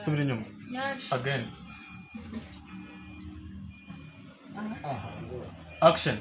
Subira inyuma. Again. Action.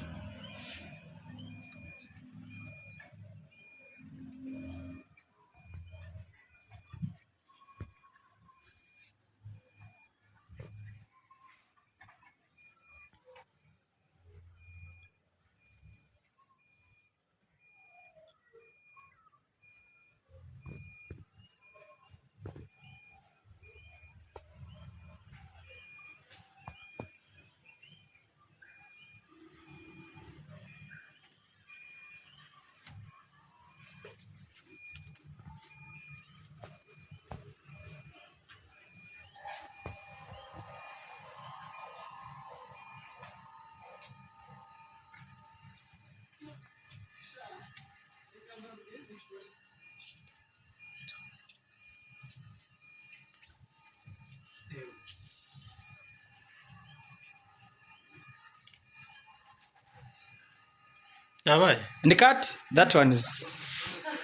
Yabaye. And cut. That one is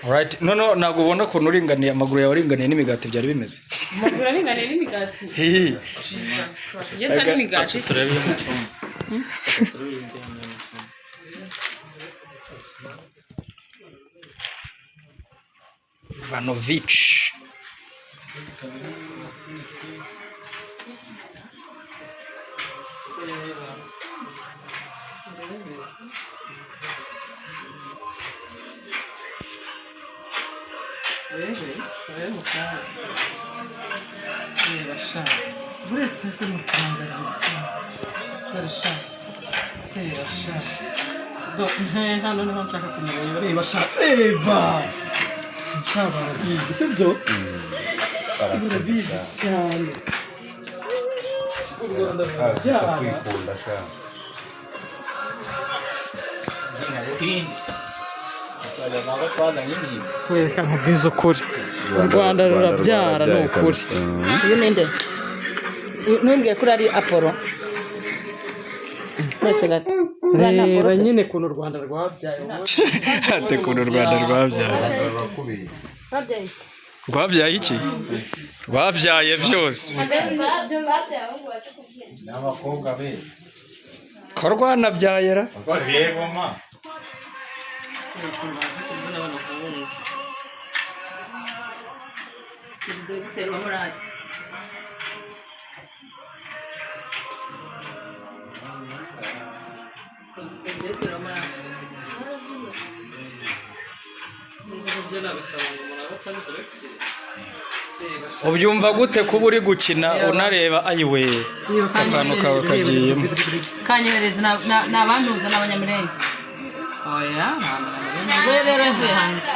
alright. No, ntabwo ubona ukuntu uringaniye, amaguru yawe aringaniye n'imigati byari bimeze. Amaguru aringaniye n'imigati. Hihi. Yes, ari imigati. Turebe iri mu cyumba. Turebe iri mu cyumba. Ivanovic. Reba sha, buretse se mutangaje dore sha, reba sha, do hano niho nshaka kumureba. Reba sha, reba sha, barabizi sibyo? Barabizi cyane, u Rwanda rurabyara. Kwikunda sha. Wereka nkubwize ukuri, u Rwanda rurabyara ni ukuri. Uyu ninde? Ntumbwire ko ari Apollo. Uretse gato. Uriya ni Apollo Reba se? nyine ukuntu u Rwanda rwabyaye. Ate ukuntu u Rwanda rwabyaye. Rurakubiye. Rwabyaye iki? Rwabyaye iki? Rwabyaye byose. N'abakobwa beza. Ko rwanabyaye ra? Reba ma. Ukuntu bazi kubyina bano bahungu. Dogiteri wa Murati. Dogiteri wa Murati. Nzi kubyina bisaba ngo umuntu abe atari dogiteri. Reba sha. Ubyumva gute kuba uri gukina unareba ayiwe akantu kawe kagiyemo? Kanyohereza ni abantuza ni Abanyamurenge. Oya, nta muntu. We rero yavuye hanze.